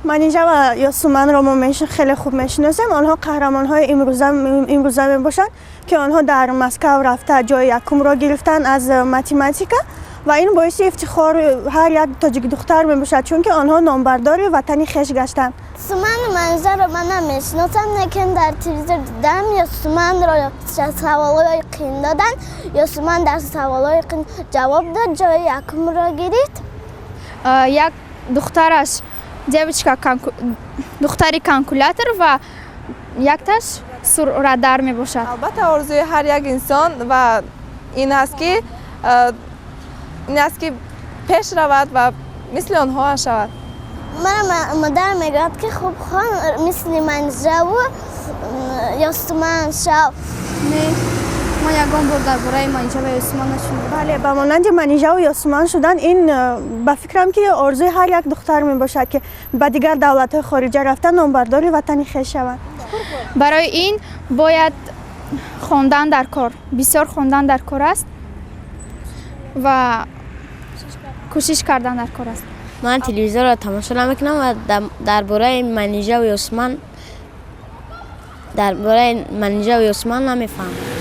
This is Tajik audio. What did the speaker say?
Манижа ва Ёсуманро мо хеле хуб мешиносем. Онҳо қаҳрамонҳои имрӯза мебошанд, ки онҳо дар Москав рафта, ҷои якумро гирифтанд аз математика ва ин боиси ифтихори ҳар як тоҷикдухтар мебошад, чунки онҳо номбардори ватани хеш гаштанд. Ёсуману Манижаро ман намешиносам, лекин дар телевизор дидам. Ёсуманро саволҳои қин доданд, Ёсуман дар саволҳои қин ҷавоб дод, ҷои якумро гирифт. Як духтараш девочка, духтари калькулятор ва якташ радар мебошад. Албатта, орзуи ҳар як инсон ва ин аст, ки пеш равад ва мисли онҳо шавад. Мара модар мегӯяд, ки хуб хон, мисли Манижаву Ёсуман шав. Не, ман ягон бор дар бораи Манижа ва Ёсуман нашунидам. Бале, ба монанди Манижаву Ёсуман шудан ин ба фикрам, ки орзуи ҳар як духтар мебошад, ки ба дигар давлатҳои хориҷа рафта, номбардори ватани хеш шаванд. Барои ин бояд хондан дар кор, бисёр хондан дар кор аст ва кӯшиш кардан дар кор аст. Ман телевизорро тамошо намекунам ва дар бораи Манижаву Ёсуман намефаҳмам.